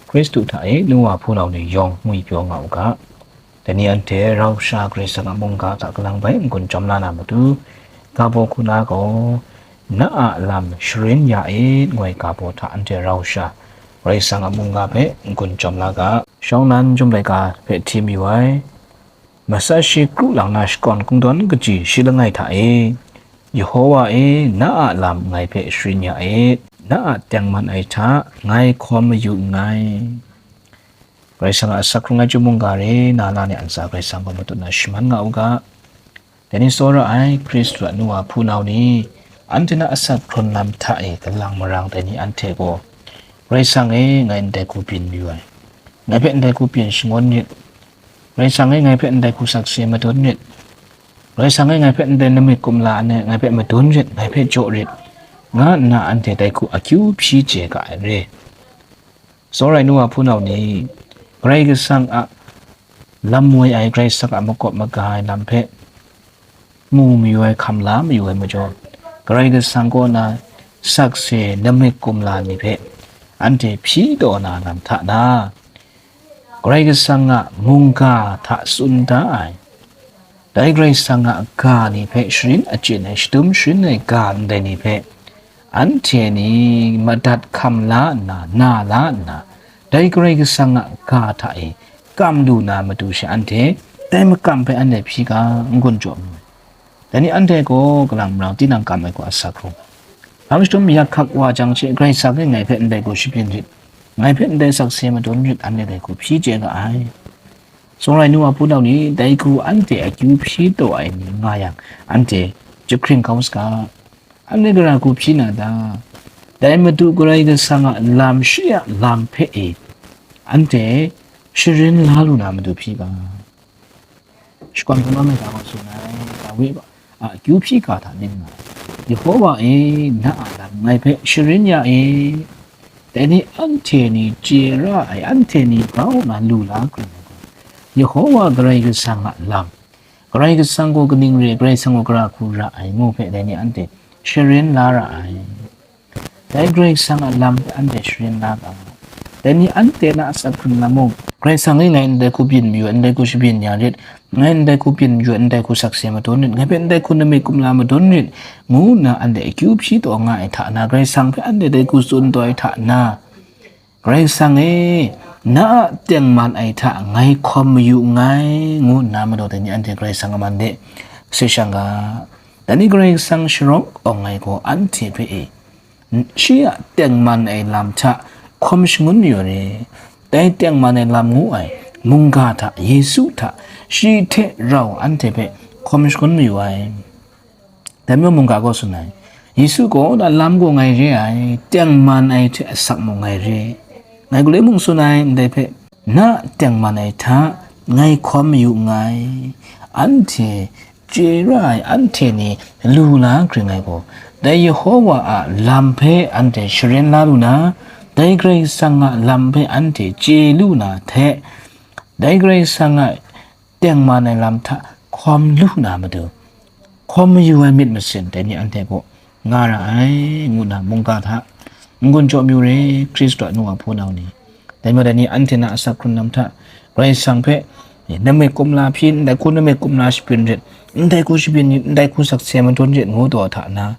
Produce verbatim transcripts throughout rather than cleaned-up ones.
Hkristu hta e nu wa hpunau ni yawng ngwipyaw nga u ga. Dai ni anhte rau sha Karai Kasang a mungga hta kalang bai n-gun chyawm la na matu, ga baw hku na gaw, "Na a lam sharin ya e," ngoi ga baw hta anhte rau sha Karai Kasang a mungga hpe n-gun chyawm la ga. Shawng nan Chyum laika hpe hti mayu ai, Masat shi kru lang na shakawn kungdawn kaji shi langai hta e, Yehowa e, na a lam ngai hpe sharin ya e, na a tengman ai hta ngai hkawm mayu nngai. Karai Kasang a asak hkrung ai chyum mungga re na la ni a ntsa Karai Kasang gaw matut na shaman nga u ga. Dai ni tsawra ai Hkristu a nu wa hpunau ni, anhte na asak hkrun lam hta e galang marang dai ni anhte gaw, Karai Kasang e, ngai ndai hku byin mayu ai, ngai hpe ndai hku byin shangun rit, Karai Kasang e, ngai hpe ndai hku sakse madun rit, Karai Kasang e, ngai hpe ndai namik kumla ai ngai hpe madun rit, ngai hpe jaw rit, nga nna anhte dai hku akyu hpyi chye ga ai re. Tsawra ai nu wa hpunau ni, Karai Kasang a lam woi ai, Karai Kasang a makawp maga ai lam hpe mu mayu ai, hkam la mayu ai majaw, Karai Kasang kaw na sakse namik kumla ni hpe anhte hpyi taw na lam hta na, Karai Kasang a mungga hta tsun da ai, dai Karai Kasang a ga ni hpe sharin achyin ai, shadum sharin ai ga ndai ni hpe, anhte ni madat hkam la nna, na la nna, dai Karai Kasang a ga hta e kam lu na matu she anhte, dai makam hpe anhte hpyi ga n-gun jaw mu ai. Dai ni anhte gaw kalang marang tinang kam ai gaw asak hkrung. Hpang shadum yak hkak wa jang she, Karai Kasang e ngai hpe ndai hku shabyin rit, ngai hpe ndai sakse madun rit, anhte dai hku hpyi chye ga ai. Tsawra ai nu wa hpunau ni, dai hku anhte akyu hpyi taw ai ni nga yang, anhte jahkring kau saga. Anhte gara hku hpyi na ta? Dai Madu Karai Kasang a lam shi a lam hpe e, anhte sharin la lu na matu hpyi ga. Shakawn kungdawn laika gaw tsun ai, Dawi a akyu hpyi ga hta ning nga ai, Yehowa e, na a lam ngai hpe sharin ya e. Dai ni anhte ni chye ra ai, anhte ni grau nna lu la kring ai gaw, Yehowa Karai Kasang a lam, Karai Kasang gaw kaning re, Karai Kasang gaw gara hku ra ai ngu hpe dai ni anhte sharin la ra ai. Dai Karai Kasang a lam hpe anhte sharin la ga. Dai ni anhte na asak hkrun lam mung, Karai Kasang e ngai ndai hku byin mayu ai, ndai hku shabyin ya rit, ngai ndai hku byin mayu ai, ndai hku sakse madun rit, ngai hpe ndai hku namik kumla madun rit, ngu nna anhte akyu hpyi taw nga ai hta na, Karai Kasang hpe anhte dai hku tsun taw ai hta na, Karai Kasang e, na a tengman ai hta ngai hkawm mayu nngai, ngu nna madaw dai ni anhte Karai Kasang a man de se shang ga. Dai ni Karai Kasang sharawng awng ai gaw anhte hpe e, shi a tengman ai lam hta hkawm shangun mayu re. Dai tengman ai lam ngu ai mungga hta, Yesu hta, shi hte rau anhte hpe hkawm shangun mayu ai. Dai majaw mungga gaw tsun ai, Yesu gaw na lam gaw ngai re ai, tengman ai hte asak mung ngai re. Ngai galoi mung tsun ai, ndai hpe, na tengman ai hta ngai hkawm mayu nngai. Anhte chye ra ai, anhte ni lu la kring ai gaw, dai Yehowa a lam hpe anhte sharin la lu na, dai Karai Kasang a lam hpe anhte chye lu na hte, dai Karai Kasang a tengman ai lam hta hkawm lu na matu, hkawm mayu ai myit masin dai ni anhte gaw nga ra ai, ngu nna mungga hta n-gun jaw mayu re, Hkristu a nu wa hpunau ni. Dai majaw dai ni anhte na asak hkrun lam hta, Karai Kasang hpe, namik kumla hpyi, ndai hku namik kumla shabyin rit, ndai hku shabyin rit, ndai hku sakse madun rit, ngu taw hta na,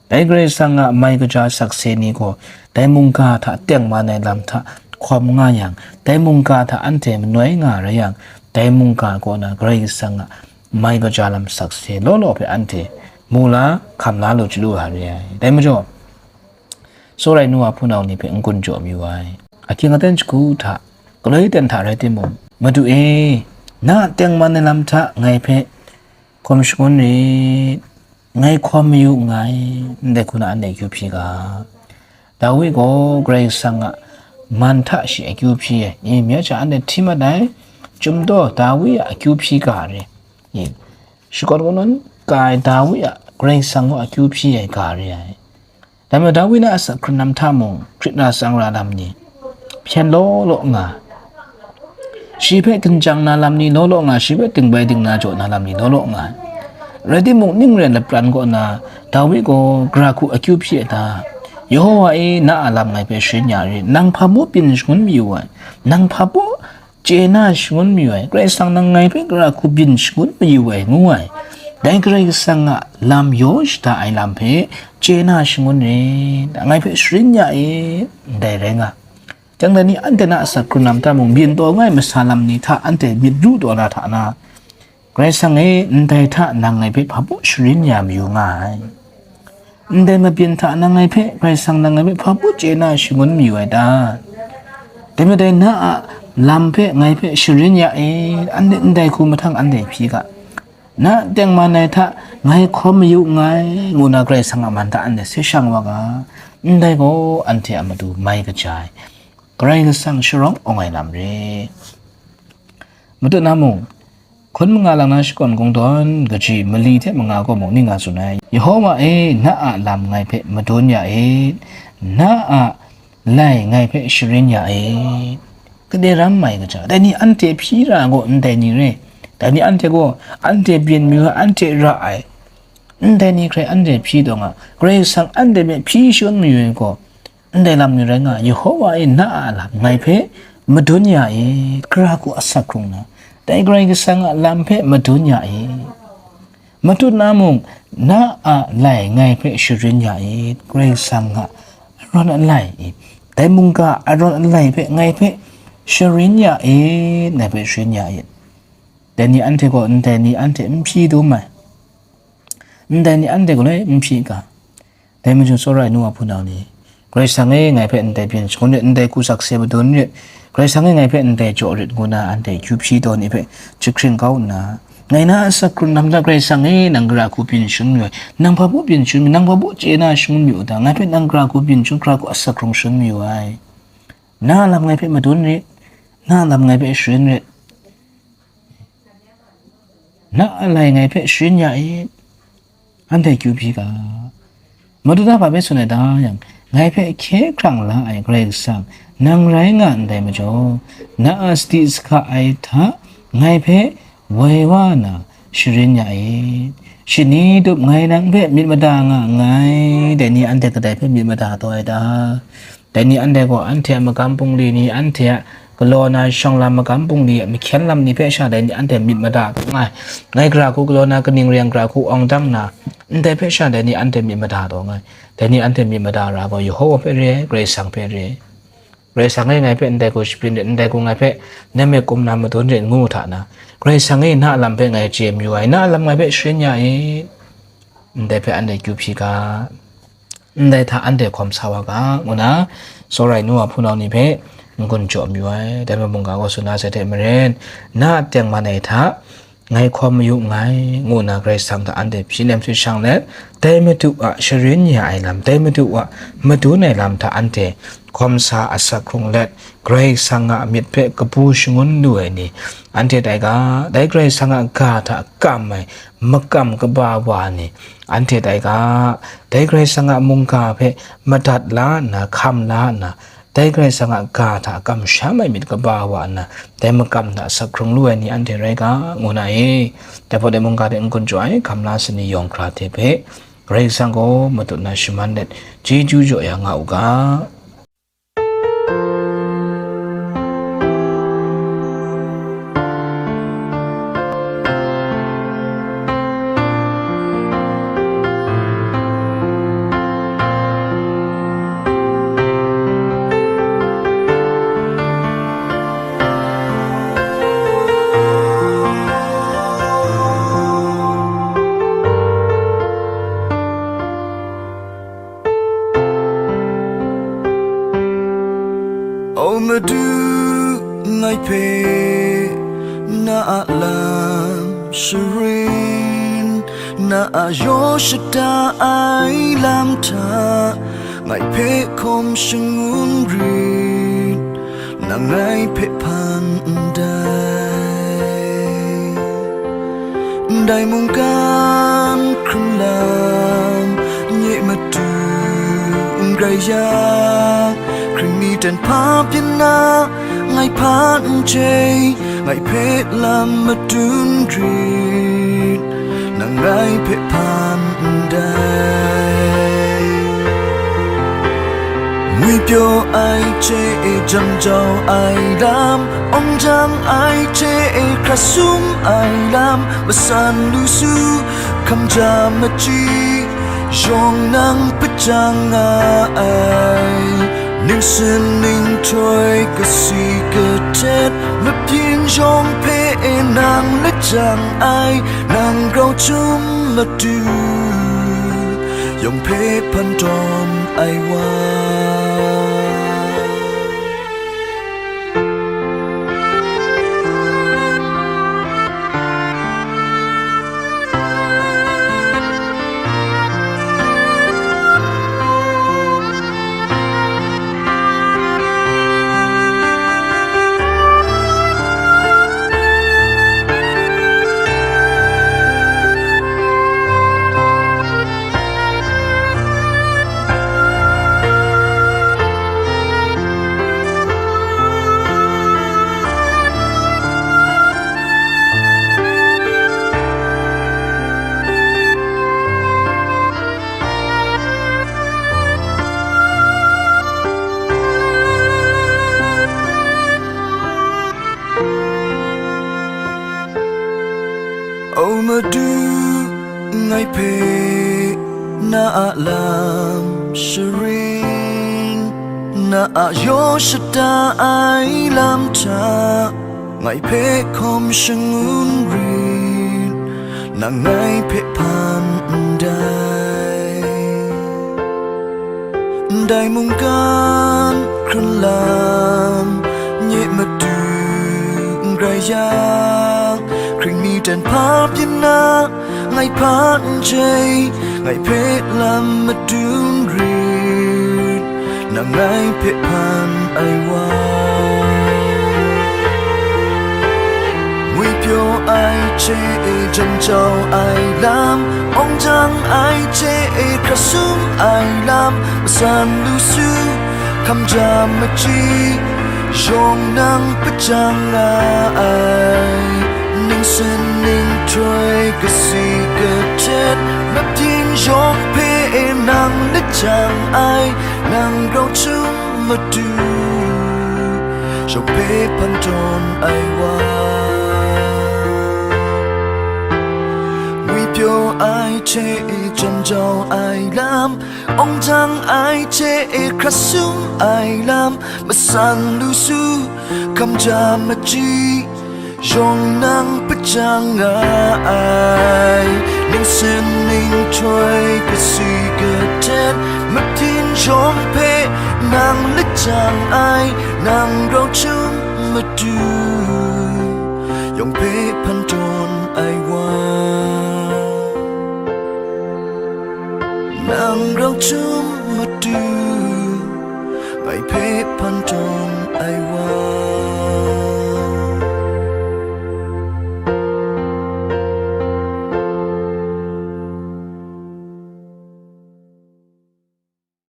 dai Karai Kasang a mai kaja sakse ni gaw, dai mungga hta tengman ai lam hta hkawm nga yang, dai mungga hta anhte manoi nga rai yang, dai mungga kaw na Karai Kasang a mai kaja lam sakse law law hpe anhte mu la, hkam la lu chyalu ai re ai. Dai majaw, tsawra ai nu wa hpunau ni hpe n-gun jaw mayu ai. Ahkying aten shagu hta, galoi ten hta rai timung, Madu e, na a tengman ai lam hta ngai hpe hkawm shangun rit, ngai hkawm mayu nngai, ndai hku na anhte akyu hpyi ga. Dawi gaw Karai Kasang a man hta shi akyu hpyi ai, i, mi a sha anhte hti mat ai, Chyum daw Dawi a akyu hpyi ga re, i, shakawn kungdawn ka ai Dawi a Karai Kasang gaw akyu hpyi ai ga re ai. Dai majaw Dawi na asak hkrun lam hta mung, hkrit na tsang ra lam ni, hpyen law law nga, shi hpe ginjang na lam ni law law nga, shi hpe dingbai dingna jaw na lam ni law law nga ai. Rai timung, ning rai lapran kaw na, Dawi gaw gara hku akyu hpyi ai ta? Yehowa e, na a lam ngai hpe sharin ya rit, nang hpa baw byin shangun mayu ai, nang hpa baw chye na shangun mayu ai, Karai Kasang nang ngai hpe gara hku byin shangun mayu ai, ngu ai. Dai Karai Kasang a lam yaw shada ai lam hpe chye na shangun rit, ngai hpe sharin ya e, ndai rai nga. Chyang dai ni anhte na asak hkrung na mata mung, byin taw nga ai masa lam ni hta anhte myit ru taw na hta na, Karai Kasang e, ndai hta nang ngai hpe hpa baw sharin ya mayu nga ai. Ndai mabyin hta nang ngai hpe, Karai Kasang nang ngai hpe hpa baw chye na shangun mayu ai ta? Dai majaw dai na a lam hpe ngai hpe sharin ya e, anhte ndai hku mahtang anhte hpyi ga, na tengman ai hta ngai hkawm mayu nngai, ngu na Karai Kasang a man hta anhte se shang wa ga, ndai gaw anhte a matu mai kaja ai, Karai Kasang sharawng awng ai lam re. Matut na mung, hkun manga lang na shakawn kungdawn kaji mali hte manga gaw mung ning nga tsun ai, Yehowa e, na a lam ngai hpe madun ya e, na a lai ngai hpe sharin ya e. Kade ram mai kaja, dai ni anhte hpyi ra gaw ndai ni re, dai ni anhte gaw anhte byin mayu ai, anhte ra ai, ndai ni hkrai anhte hpyi taw nga, Karai Kasang anhte hpe hpyi shagun mayu ai gaw, ndai lam ni rai nga, Yehowa e, na a lam ngai hpe madun ya e, gara hku asak hkrung na, dai Karai Kasang a lam hpe madun ya e. Matut na mung, na a lai ngai hpe sharin ya e, Karai Kasang a arawn alai e, dai mungga arawn alai hpe ngai hpe sharin ya e, ngai hpe sharin ya e. Dai ni anhte gaw ndai ni anhte n hpyi dum ai, ndai ni anhte gaw lai n hpyi ga. Dai majaw, tsawra ai nu wa hpunau ni, Karai Kasang e, ngai hpe ndai byin shangun rit, ndai hku sakse madun rit, Karai Kasang e, ngai hpe ndai jaw rit, ngu na anhte akyu hpyi taw ni hpe jahkring kau nna, ngai na asak hkrung na mata, Karai Kasang e, nang gara hku byin shangun mayu ai, nang hpa baw byin shangun mayu, nang hpa baw chye na shangun mayu ta, ngai hpe nang gara hku byin shangun, gara hku asak hkrung shangun mayu ai. Na a lam ngai hpe madun rit, na a lam ngai hpe sharin rit, na a lai ngai hpe sharin ya e, anhte akyu hpyi ga. Matut na hpa hpe tsun ai ta yang, ngai hpe hkye hkrang la ai Karai Kasang, nang rai nga ndai majaw, na a sadi sahka ai hta ngai hpe woi wa na sharin ya e. Shani tup ngai nang hpe myit mada nga nngai, dai ni anhte kadai hpe myit mada taw ai ta? Dai ni anhte gaw anhte a magam bungli ni, anhte a galaw na shawng lam magam bungli a mahkyen lam ni hpe sha dai ni anhte myit mada taw nga ai. Ngai gara hku galaw na kaning re yang gara hku awng dang na, ndai hpe sha dai ni anhte myit mada taw nga ai. Dai ni anhte myit mada ra gaw Yehova hpe re ai, Karai Kasang hpe re ai. Karai Kasang e ngai hpe ndai hku shaprin rit, ndai hku ngai hpe name kum na madun rit ngu hta na, Karai Kasang e na a lam hpe ngai chye mayu ai, na a lam ngai hpe sharin ya e, ndai hpe anhte kyu hpyi ga. Ndai hta anhte hkawm sa wa ga, ngu na, tsawra ai nu wa hpunau ni hpe n-gun jaw mayu ai. Dai majaw mungga gaw tsun na sai hte maren, na a tengman ai hta ngai hkawm mayu nngai, ngu nna Karai Kasang hta anhte hpyi nem hte shang let, dai Madu a sharin ya ai lam, dai Madu a madun ai lam hta anhte hkawm sa asak hkrung let, Karai Kasang a myit hpe kabu shangun lu ai ni, anhte tai ga, dai Karai Kasang a ga hta kam ai makam kaba wa ni, anhte tai ga, dai Karai Kasang a mungga hpe madat la nna, hkam la nna, dai Karai Kasang a ga hta kamsham ai myit kaba wa nna, dai makam hta asak hkrung lu ai ni anhte rai ga, ngu na e. Dai hpawt e mungga hte n-gun jaw ai, hkam la sani yawng hkra hte hpe, Karai Kasang gaw matut na shaman let, chyeju jaw ya nga u ga. O Madu, ngai hpe na a lam sharin, na a yaw shada ai lam hta ngai hpe hkawm shangun rit, nang ngai hpe hpan ndai. Ndai mungkan hkrun lam nye matu n rai yang, hkring mi dan hpa byin na ngai hpan n chye, ngai hpe lam madun rit, nang ngai hpe hpan ndai. Ngwipyaw ai hte e jan jau ai lam, awng jang ai hte e hkra sum ai lam, matsan lu su, hkamja machyi, yawng nang pajang nga ai. Ningsin ninghtoi kasi kahtet, mabyin yawng hpe e nang lajang ai, nang grau htum matu, yawng hpe hpan tawn ai wa. O Madu, ngai hpe na a lam sharin, na a yaw shada ai lam hta, ngai hpe hkawm shangun rit, nang ngai hpe hpan ndai. Ndai mungkan hkrun lam nye matu n grai yang, hkring mi ten hpa byin na, ngai hpa n chye, ngai hpe lam madun rit, nang ngai hpe hpan ai wa. Ngwipyaw ai hte e jan jau ai lam, awng jang ai hte e hkra sum ai lam, matsan lu su, hkamja machyi, yawng nang pajang nga ai. Ningsin ninghtoi kasi kahtet, mabyin yawng hpe e nang lajang ai, nang grau htum matu, yawng hpe hpan tawn ai wa. Ngwipyaw ai hte e jan jau ai lam, awng jang ai hte e hkra sum ai lam, matsan lu su, hkamja machyi, yawng nang pajang nga ai. Ningsin ninghtoi kasi kahtet, mabyin yawng hpe nang lajang ai, nang grau htum matu, yawng hpe hpan tawn ai wa. Nang grau htum matu, ngai hpe hpan